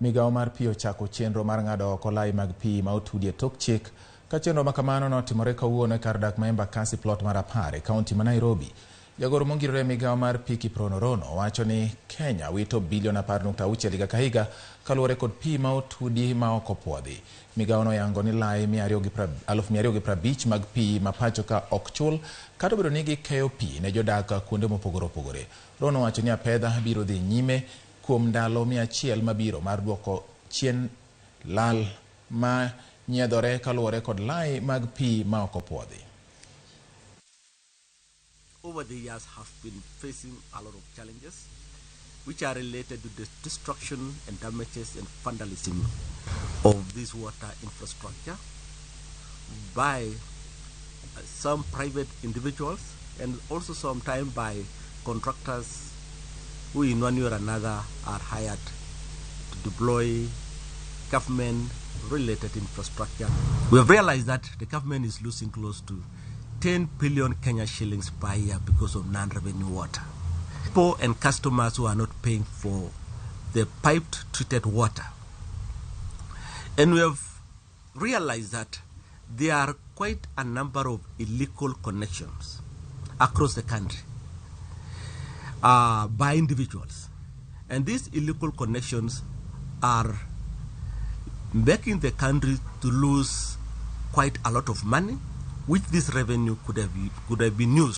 Migawo mar pi ochako chenro mar ng'ado oko lai mag pi ma otudi e tok chik ka chenro ma kamano notimore kawuono e kar dak ma Embakasi plot mar 10 e kaunti ma Nairobi. Jagoro mongirore e migawo mar pi Kiprono Rono wacho ni Kenya wito bilion 10.6 higa ka higa kaluwore kod pi ma otudi ma ok opuodhi. Migawo noyango ni lai 250,000 mag pi ma pacho ka ok chul kata obedo ni gikeyo pi ne jodak kuonde mopogore opogore. Rono wacho ni apedha biro dhi nyime kuom ndalo 100 mabiro mar duoko chien lal ma nyiedhore kaluwore kod lai mag pi ma ok opuodhi. Over the years have been facing a lot of challenges which are related to the destruction and damages and vandalism of this water infrastructure by some private individuals and also sometimes by contractors who in one way or another are hired to deploy government related infrastructure. We have realized that the government is losing close to 10 billion Kenya shillings per year because of non-revenue water. People and customers who are not paying for the piped treated water. And we have realized that there are quite a number of illegal connections across the country by individuals. And these illegal connections are making the country to lose quite a lot of money, which this revenue could have been used.